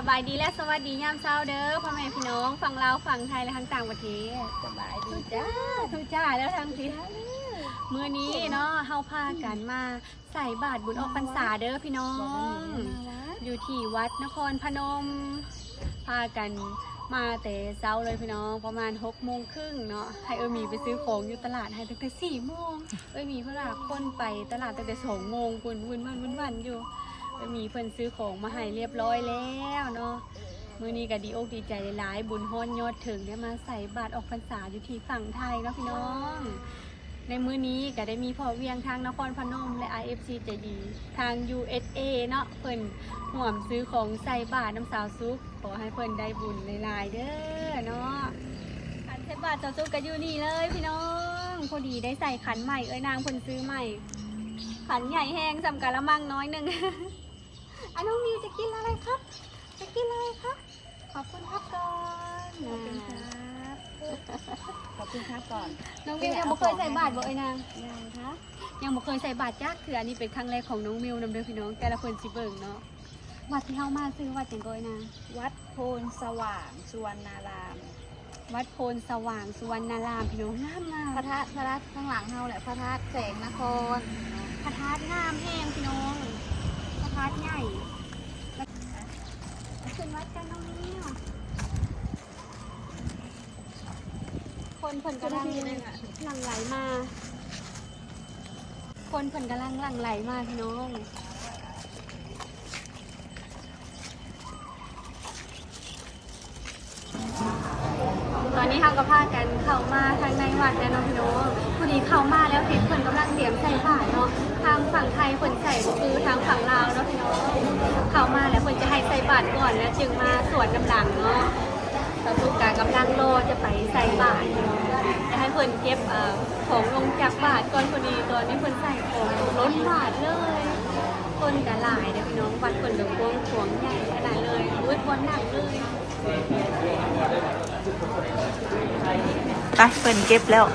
ສະບາຍດີ ແລະ ສະຫວັດດີຍາມເຊົ້າເດີ້ ພໍ່ແມ່ພີ່ນ້ອງຝັ່ງລາວ ຝັ່ງໄທ ແລະ ທາງຕ່າງປະເທດ. ສະບາຍດີຈ້າ ທຸກຈ້າແລ້ວທາງພີ້. ມື້ນີ້ເນາະ ເຮົາພາກັນມາໃສ່ບາດບຸນອອກພັນສາເດີ້ພີ່ນ້ອງ ຢູ່ທີ່ວັດນະຄອນພະນົມ. ພາກັນມາແຕ່ເຊົ້າເລີຍພີ່ນ້ອງ ປະມານຫົກໂມງຄົ່ງເນາະ. ໃຫ້ເອື້ອຍໝີໄປຊື້ຂອງຢູ່ຕະຫຼາດ ໃຫ້ຕັ້ງແຕ່ສີ່ໂມງ. ເອື້ອຍໝີເພິ່ນວ່າຄົນໄປຕະຫຼາດຕັ້ງແຕ່ສອງໂມງພຸ້ນ ວຸ້ນວັນ ວຸ້ນວັນຢູ່. ເອື້ອຍໝີເພິ່ນຊື້ຂອງມາໃຫ້ລຽບຮ້ອຍແລ້ວເນາະ. ມື້ນີ້ກໍດີອົກດີໃຈຫຼາຍໆ ບຸນຮອດຍອດເຖິງ ໄດ້ມາໃສ່ບາດອອກພັນສາຢູ່ທີ່ຝັ່ງໄທເນາະພີ່ນ້ອງ. ໃນມື້ນີ້ກໍໄດ້ມີພໍ່ວຽງທາງນະຄອນພະນົມ ແລະ ອາ ເອັຟ ຊີ ໃຈດີທາງ ຢູ ເອສ ເອ ເນາະ ເພິ່ນຮ່ວມຊື້ຂອງໃສ່ບາດນຳສາວສຸກ. ຂໍໃຫ້ເພິ່ນໄດ້ບຸນຫຼາຍໆເດີ້ເນາະ. ການໃສ່ບາດສາວສຸກກໍຢູ່ນີ້ເລີຍພີ່ນ້ອງ. ພໍດີໄດ້ໃສ່ຂັນໃໝ່ ເອື້ອຍນາງເພິ່ນຊື້ໃໝ່ ຂັນໃຫຍ່ແຮງ ສ່ຳກະລະມັງນ້ອຍໜຶ່ງ. ອາ ນ້ອງມິວຈະກິນອະໄລຄັບ? ຈະກິນອະໄລຄັບ? ຂອບຄຸນຄັບກ່ອນ. ຂອບຄຸນຄັບ ຂອບຄຸນຄັບກ່ອນ. ນ້ອງມິວຍັງບໍ່ເຄີຍໃສ່ບາດບໍ່ເອື້ອຍນາງ? ຍັງຄັບ ຍັງບໍ່ເຄີຍໃສ່ບາດຈັກເທື່ອ. ອັນນີ້ເປັນຄັ້ງແລກຂອງນ້ອງມິວນຳເດີ້ພີ່ນ້ອງ. ແຕ່ລະຄົນຊິເບິ່ງເນາະ. ວັດທີ່ເຮົາມາຊື່ວັດຫຍັງເກາະເອື້ອຍນາງ? ວັດໂພນສະຫວ່າງສຸວັນນາລາມ. ວັດໂພນສະຫວ່າງສຸວັນນາລາມ ພີ່ນ້ອງ ງາມໆ. ພະທາດ ພະທາດຂ້າງຫຼັງເຮົາແຫຼະ ພະທາດແສງນະຄອນ. ພະທາດງາມແຮງພີ່ນ້ອງ ພະທາດໃຫຍ່. ຂຶ້ນວັດກັນນ້ອງມິວ. ຄົນເພິ່ນກຳລັງຫຼັ່ງໄຫຼມາ ຄົນເພິ່ນກຳລັງຫຼັ່ງໄຫຼມາພີ່ນ້ອງ. ຕອນນີ້ເຮົາກໍພາກັນເຂົ້າມາທາງໃນວັດແລ້ວເນາະພີ່ນ້ອງ. ພໍດີເຂົ້າມາແລ້ວເຫັນເພິ່ນກຳລັງຕຽມໃສ່ບາດເນາະ. ທາງຝັ່ງໄທເພິ່ນໃສ່ບໍ່ຄືທາງຝັ່ງລາວເນາະພີ່ນ້ອງ. ເຂົ້າມາແລ້ວເພິ່ນຈະໃຫ້ໃສ່ບາດກ່ອນ ແລ້ວຈຶ່ງມາສວດນຳຫຼັງເນາະ. ສາວສຸກກະກຳລັງລໍຈະໄປໃສ່ບາດເນາະ. ຈະໃຫ້ເພິ່ນເກັບ ເອີ ຂອງລົງຈາກບາດກ່ອນ. ພໍດີຕອນນີ້ເພິ່ນໃສ່ຂອງລົ້ນບາດເລີຍ. ຄົນກະຫຼາຍເດີ້ພີ່ນ້ອງ. ວັດເພິ່ນກະກວ້າງຂວາງໃຫຍ່ຂະໜາດເລີຍ. ໂອ້ຍ ບ່ອນນັ່ງເລີຍ. ໄປ ເພິ່ນເກັບແລ້ວ.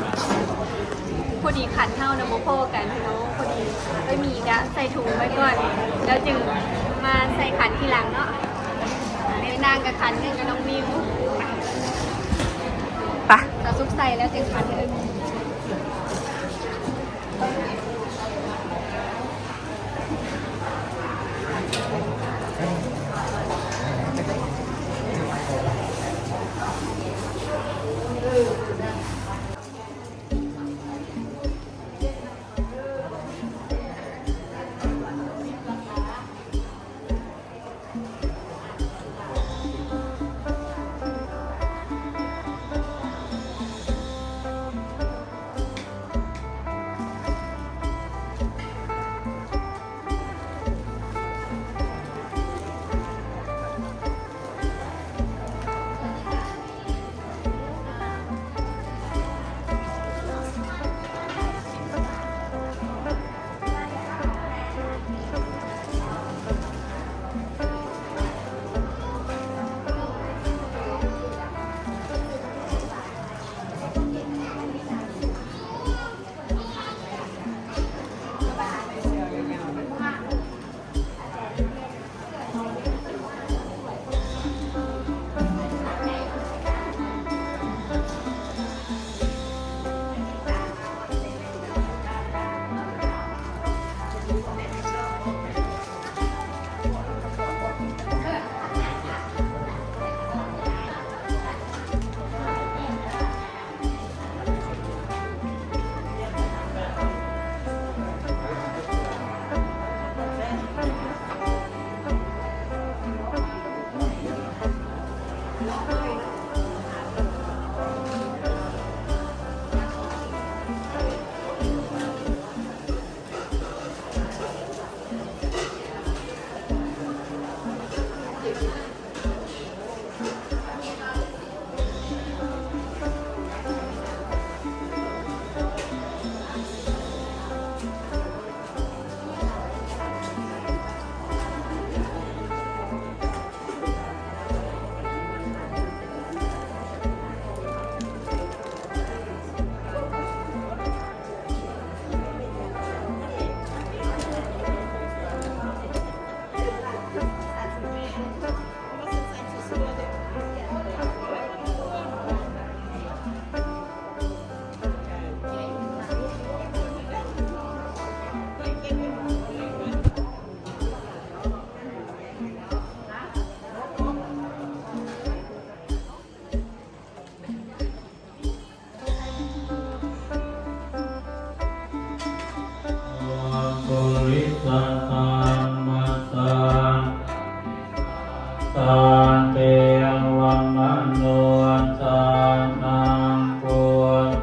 ພໍດີຂັນເຮົານະບໍ່ພໍ້ກັນພີ່ນ້ອງ. ພໍດີເອື້ອຍໝີກະໃສ່ຖົງໄວ້ກ່ອນ ແລ້ວຈຶ່ງມາໃສ່ຂັນທີຫຼັງເນາະ. ເອື້ອຍນາງກະຂັນໜຶ່ງກັບນ້ອງມິວ. ໄປ ສາວສຸກໃສ່ແລ້ວຈຶ່ງຂັນເອື້ອຍໝີ. ເ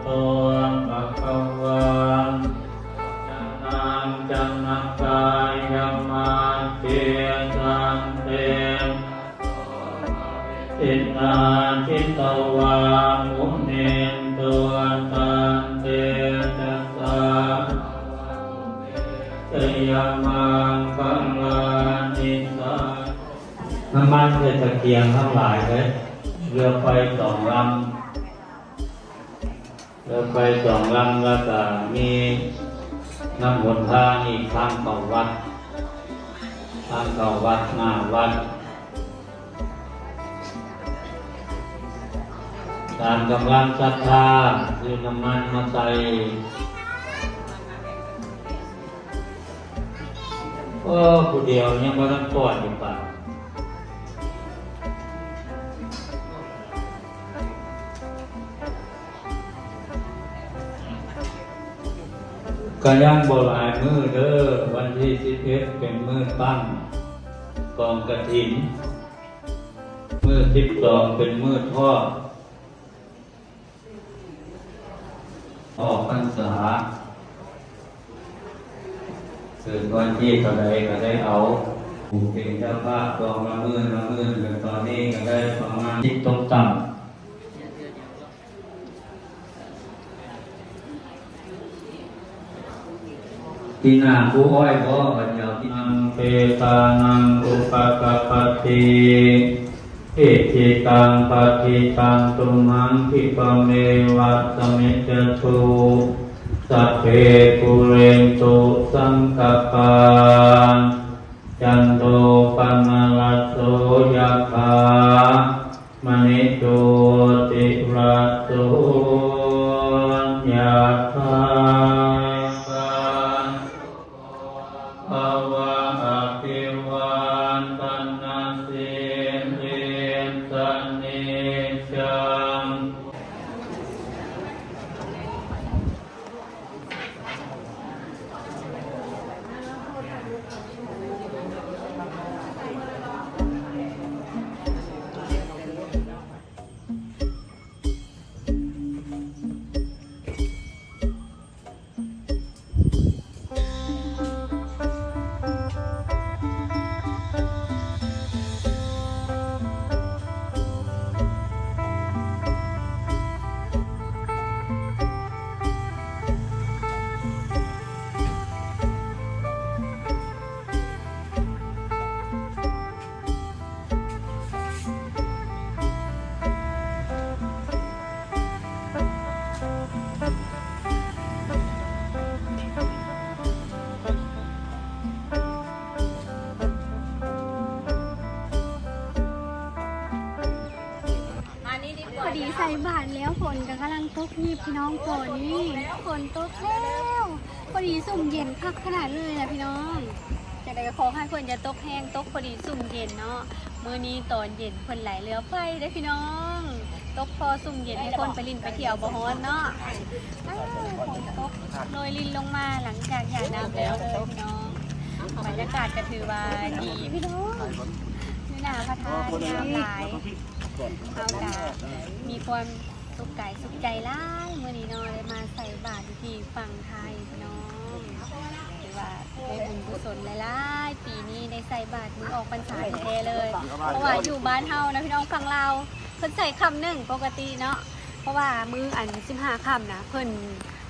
ໂຕ ພະຄະວາ ສະດານັງ ຈະນະກາຍະ ມັດເຕ ສັນເຕ ສິນນາ ຈິດຕະວາ ມຸນິນໂຕ ຕັນເຕຈະສາ ຊະຍະມັງຄະລານິສາ ນ້ຳມັນໃສ່ຕະກຽງທັງຫຼາຍເດີ ເຮືອໄຟສອງລຳ ເຮືອໄຟສອງລຳ ແລ້ວກະມີນ້ຳຫົນທາງອີກ ທາງເຂົ້າວັດ ທາງເຂົ້າວັດ ໜ້າວັດ ຕາມກຳລັງສັດທາ ຊື້ນ້ຳມັນມາໃສ່. ໂອ້ ຜູ້ດຽວຍັງບໍ່ທັນປ້ອນຢູ່ປານ ກະຍັງບໍ່ຫຼາຍມື້ເດີ ວັນທີສິບເອັດເປັນມື້ຕັ້ງກອງກະຖິນ ມື້ສິບສອງເປັນມື້ທອດ ອອກພັນສາ ເກີດວັນທີເທົ່າໃດກະໄດ້ເອົາ ຜູ້ເປັນເຈົ້າພາບກອງລະມື້ລະມື້ ແລະຕອນນີ້ກະໄດ້ປະມານສິບຕົກຕ່ຳ. ປີໜ້າຄູອ້ອຍບໍ່ ບັດຍາວ ຕິ ມັງ ເປຕານັງ ອຸປະກັບປະຕິ ອິດຖິຕັງ ປັດຖິຕັງ ຕຸມຫັງ ຂິປະເມວະ ສະມິດຈະຕຸ ສັບເພ ປູເຣນຕຸ ສັງກະປາ ຈັນໂທ ປະນະລະໂສ ຍະຖາ ມະນິ ໂຊຕິລະໂສ ຍະຖາ ພະວະ ອະພິວາທະນະສີລິສະນິດຈັງ ພໍດີໃສ່ບາດແລ້ວ ຝົນກໍກຳລັງຕົກຫຍິບ ພີ່ນ້ອງ. ຕອນນີ້ຝົນຕົກແລ້ວ ພໍດີຊຸ່ມເຢັນຄັກຂະໜາດເລີຍນະພີ່ນ້ອງ. ຈັ່ງໃດກໍຂໍໃຫ້ຝົນຢ່າຕົກແຮງ ຕົກພໍດີຊຸ່ມເຢັນເນາະ. ມື້ນີ້ຕອນເຢັນເພິ່ນໄຫຼເຫຼືອໄຟເດ້ພີ່ນ້ອງ ຕົກພໍຊຸ່ມເຢັນໃຫ້ຄົນໄປຫຼິ້ນໄປທ່ຽວບໍ່ຮ້ອນເນາະ. ເອີ ຝົນຕົກໂລຍລິນລົງມາຫຼັງຈາກຫຍາດນ້ຳແລ້ວເດີພີ່ນ້ອງ. ບັນຍາກາດກໍຖືວ່າດີພີ່ນ້ອງ ຢູ່ໜ້າພະທາດງາມຫຼາຍ. ເຮົາກະມີຄວາມສຸກກາຍສຸກໃຈຫຼາຍມື້ນີ້ເນາະ ໄດ້ມາໃສ່ບາດຢູ່ທີ່ຝັ່ງໄທພີ່ນ້ອງ. ຖືວ່າໄດ້ບຸນກຸສົນຫຼາຍໆ ປີນີ້ໄດ້ໃສ່ບາດມື້ອອກພັນສາແທ້ໆເລີຍ. ເພາະວ່າຢູ່ບ້ານເຮົານະພີ່ນ້ອງ ຝັ່ງລາວເພິ່ນໃສ່ຄ່ຳໜຶ່ງປົກກະຕິເນາະ. ເພາະວ່າມື້ອັນສິບຫ້າຄ່ຳນະ ເພິ່ນ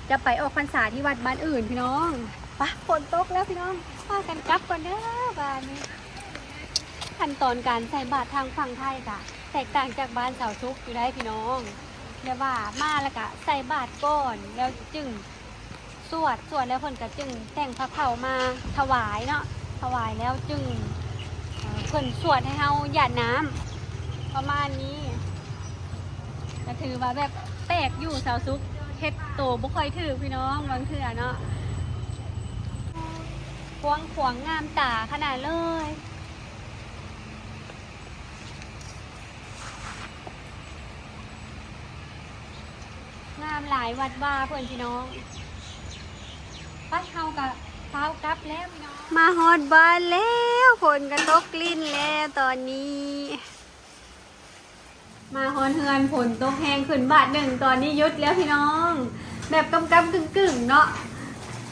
ຈະໄປອອກພັນສາທີ່ວັດບ້ານອື່ນພີ່ນ້ອງ. ປະ ຝົນຕົກແລ້ວພີ່ນ້ອງ ພາກັນກັບກ່ອນເດີບາດນີ້. ຂັ້ນຕອນການໃສ່ບາດທາງຝັ່ງໄທກະແຕກຕ່າງຈາກບ້ານສາວສຸກຢູ່ໄດ໋ພີ່ນ້ອງ. ແບບວ່າມາແລ້ວກະໃສ່ບາດກ່ອນ ແລ້ວຈຶ່ງສວດ ສວດແລ້ວເພິ່ນກະຈຶ່ງແຕ່ງພະເຂົ້າມາຖວາຍເນາະ ຖວາຍແລ້ວຈຶ່ງ ເອີ ເພິ່ນສວດໃຫ້ເຮົາຢາດນ້ຳ ປະມານນີ້. ກະຖືວ່າແບບແປກຢູ່ ສາວສຸກເຮັດໂຕບໍ່ຄ່ອຍຖືກພີ່ນ້ອງ ບາງເທື່ອເນາະ. ກວ້າງຂວາງງາມຕາຂະໜາດເລີຍ ງາມຫຼາຍວັດວ່າເພິ່ນພີ່ນ້ອງ. ໄປ ເຮົາກະຟ້າວກັບແລ້ວພີ່ນ້ອງ. ມາຮອດບ້ານແລ້ວ ຝົນກະຕົກລິນແລ້ວຕອນນີ້. ມາຮອດເຮືອນ ຝົນຕົກແຮງຂຶ້ນບາດໜຶ່ງ ຕອນນີ້ຢຸດແລ້ວພີ່ນ້ອງ ແບບກຳໆກຶ່ງໆເນາະ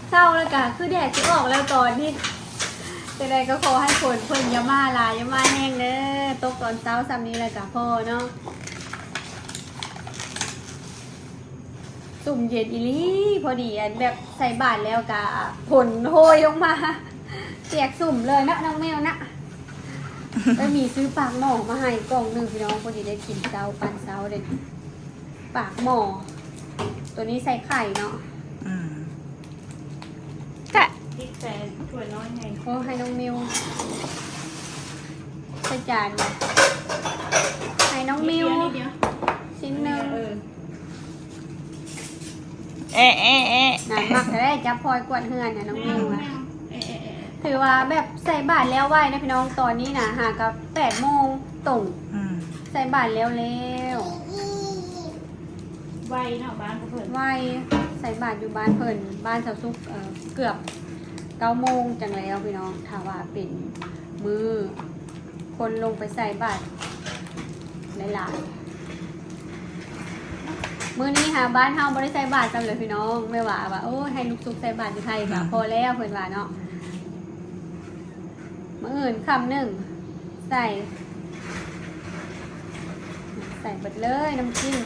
ເຊົ້າແລ້ວກະຄືແດດຊິອອກແລ້ວຕອນນີ້. ຈັ່ງໃດກໍຂໍໃຫ້ຝົນເພິ່ນຢ່າມາຫຼາຍ ຢ່າມາແຮງເດີ ຕົກຕອນເຊົ້າຊ່ຳນີ້ແລ້ວກະພໍເນາະ. ຊຸ່ມເຢັນອີ່ຫຼີ ພໍດີອັນແບບໃສ່ບາດແລ້ວກະຝົນໂຮຍລົງມາ ປຽກຊຸ່ມເລີຍເນາະ ນ້ອງແມວນະ. ໄປມີຊື້ປາກໝໍ້ມາໃຫ້ກ່ອງໜຶ່ງພີ່ນ້ອງ ພໍດີໄດ້ກິນເຊົ້າ ປັ້ນເຊົ້າເດ້ ປາກໝໍ້ ໂຕນີ້ໃສ່ໄຂ່ເນາະ. ອືມ ກະ ອີກແຕ່ຖ້ວຍນ້ອຍໃຫຍ່ ໂອ້ ໃຫ້ນ້ອງມິວ ໃສ່ຈານ ໃຫ້ນ້ອງມິວ ນິດດຽວ ຊິ້ນໜຶ່ງ ເອີ ແອະ ແອະ ແອະ ນາງມັກແທ້ ຈັບພອຍກວາດເຮືອນນະ ນ້ອງມິວ ແມວ ແອະ ແອະ ແອະ ຖືວ່າແບບໃສ່ບາດແລ້ວໄວນະພີ່ນ້ອງ ຕອນນີ້ນະ ຫາກະແປດໂມງຕົງ ອືມ ໃສ່ບາດແລ້ວ ແລ້ວ ໄວເນາະ ບ້ານເພິ່ນ ໄວ ໃສ່ບາດຢູ່ບ້ານເພິ່ນ ບ້ານສາວສຸກ ເອີ ເກືອບເກົ້າໂມງຈັ່ງແລ້ວພີ່ນ້ອງ. ຖ້າວ່າເປັນມື້ຄົນລົງໄປໃສ່ບາດຫຼາຍໆ ມື້ນີ້ຫາບ້ານເຮົາບໍ່ໄດ້ໃສ່ບາດຊ້ຳເລີຍພີ່ນ້ອງ. ແມ່ວ່າວ່າ ໂອ້ຍ ໃຫ້ລູກສຸກໃສ່ບາດຢູ່ໄທກະ ອືມ ພໍແລ້ວ ເພິ່ນວ່າເນາະ. ມື້ອື່ນຄ່ຳໜຶ່ງ ໃສ່ ໃສ່ເບິດເລີຍນ້ຳຈິ້ມ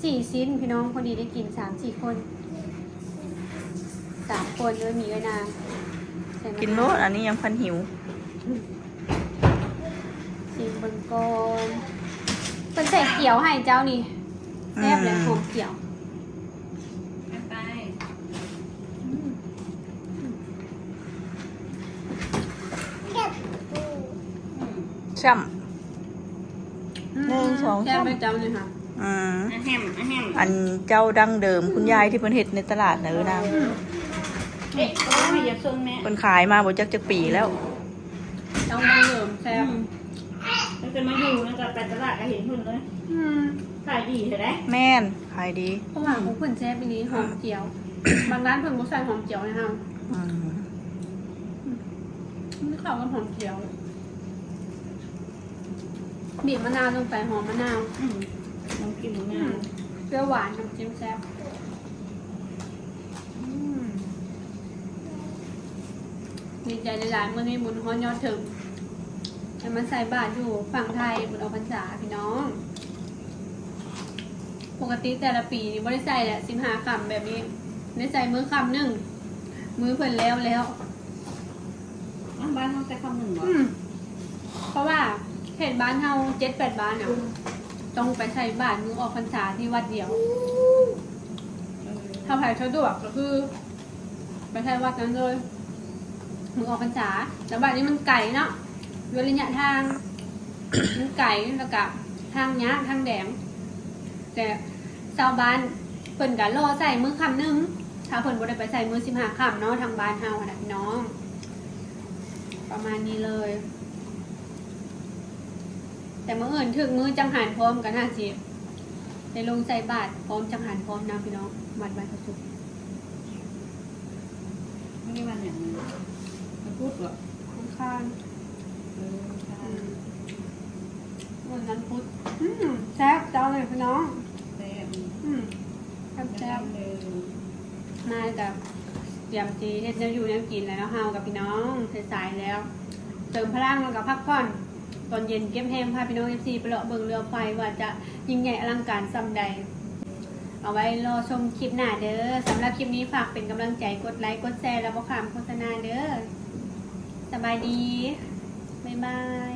ສີ່ຊິ້ນພີ່ນ້ອງ ພໍດີໄດ້ກິນສາມສີ່ຄົນ ສາມຄົນ ໂດຍມີເອື້ອຍນາງ ໃສ່ມະນາວ ກິນໂລດ ອັນນີ້ຍັງພັນຫິວ. ຊິມເບິ່ງກ່ອນ ເພິ່ນໃສ່ກຽວໃຫ້ເຈົ້ານີ້ ແຊບເລີຍ ອືມ ຫອມກຽວ ໄປ ອືມ ຊ້ຳ ອືມ ໜຶ່ງ ສອງ ແຊບ ສາມ ເລີຍເຈົ້ານີ້ຫະ. ອືມ ອາແຮມ ອາແຮມ ອັນເຈົ້າດັ້ງເດີມ ອືມ ຄຸນຍາຍທີ່ເພິ່ນເຮັດໃນຕະຫຼາດນະ ເອີ ນາງ ອືມ ເອີ ໂອ້ຍ ຢ່າຊົນແມ່ ເພິ່ນຂາຍມາບໍ່ຈັກຈັກປີແລ້ວ ເຈົ້າດັ້ງເດີມແຊບ ອືມ ຕັ້ງແຕ່ມາຢູ່ນະ ກໍໄປຕະຫຼາດກໍເຫັນເພິ່ນເລີຍ ອືມ ຂາຍດີແທ້ໃດ ແມ່ນ ຂາຍດີ ເພາະວ່າຂອງເພິ່ນແຊບອີ່ຫຼີ ຫອມກຽວ ບາງຮ້ານເພິ່ນບໍ່ໃສ່ຫອມກຽວໃຫ້ເຮົາ ອືມ ອືມ ມັນເຂົ້າກັບຫອມກຽວ. ບີບມະນາວລົງໄປ ຫອມມະນາວ ອືມ ນ້ຳຈິ້ມມະນາວ ອືມ ເປືຍຫວານ ນ້ຳຈິ້ມແຊບ ອືມ ດີໃຈຫຼາຍໆ ມື້ນີ້ບຸນຮອດຍອດເຖິງ ໄດ້ມາໃສ່ບາດຢູ່ຝັ່ງໄທ ບຸນອອກພັນສາພີ່ນ້ອງ. ປົກກະຕິແຕ່ລະປີນີ້ບໍ່ໄດ້ໃສ່ແຫຼະ ສິບຫ້າຄ່ຳແບບນີ້ ໄດ້ໃສ່ມື້ຄ່ຳໜຶ່ງ ມື້ເພິ່ນແລ້ວແລ້ວ. ອ້າວ ບ້ານເຮົາໃສ່ຄ່ຳໜຶ່ງບໍ່? ອືມ ເພາະວ່າເຂດບ້ານເຮົາເຈັດແປດບ້ານນະ ອືມ ຕ້ອງໄປໃສ່ບາດມື້ອອກພັນສາທີ່ວັດດຽວ ເອີ ຖ້າໃຜສະດວກກໍຄືໄປໃສ່ວັດນັ້ນເລີຍ ມື້ອອກພັນສາ. ແລ້ວບາດນີ້ມັນໄກເນາະ ດ້ວຍໄລຍະທາງມັນໄກ ແລ້ວກະທາງຍາກ ທາງແດງ ແຕ່ຊາວບ້ານເພິ່ນກະລໍໃສ່ມື້ຄ່ຳໜຶ່ງ ຖ້າເພິ່ນບໍ່ໄດ້ໄປໃສ່ມື້ສິບຫ້າຄ່ຳເນາະ ທາງບ້ານເຮົາຫັ້ນນະພີ່ນ້ອງ ປະມານນີ້ເລີຍ. ແຕ່ມື້ອື່ນຖືກມື້ຈັງຫັນພ້ອມ ກໍໜ້າຊິໄດ້ລົງໃສ່ບາດພ້ອມຈັງຫັນພ້ອມນຳພີ່ນ້ອງ ວັດໄວພະສຸກ. ມື້ນີ້ວັນຫຍັງ? ວັນພຸດບໍ່? ວັນອັງຄານ ເອີ ວັນອັງຄານ ອືມ ວັນວັນພຸດ ອືມ ແຊບເຈົ້າເລີຍພີ່ນ້ອງ ແຊບ ອືມ ແຊບໆ ເອີ ມາກະຕຽມຊິເຮັດແນວຢູ່ແນວກິນແລ້ວເນາະ ເຮົາກັບພີ່ນ້ອງ ສາຍໆແລ້ວ ເຕີມພະລັງແລ້ວກະພັກຜ່ອນ ຕອນເຢັນເກັບແຮງ ພາພີ່ນ້ອງເອັຟຊີໄປເລາະເບິ່ງເຮືອໄຟວ່າຈະຍິ່ງໃຫຍ່ອະລັງການສ່ຳໃດ. ເອົາໄວ້ລໍຊົມຄລິບໜ້າເດີ. ສຳລັບຄລິບນີ້ຝາກເປັນກຳລັງໃຈ ກົດໄລ ກົດແຊ ແລະ ບໍ່ຂ້າມໂຄສະນາເດີ. ສະບາຍດີ ບາຍບາຍ.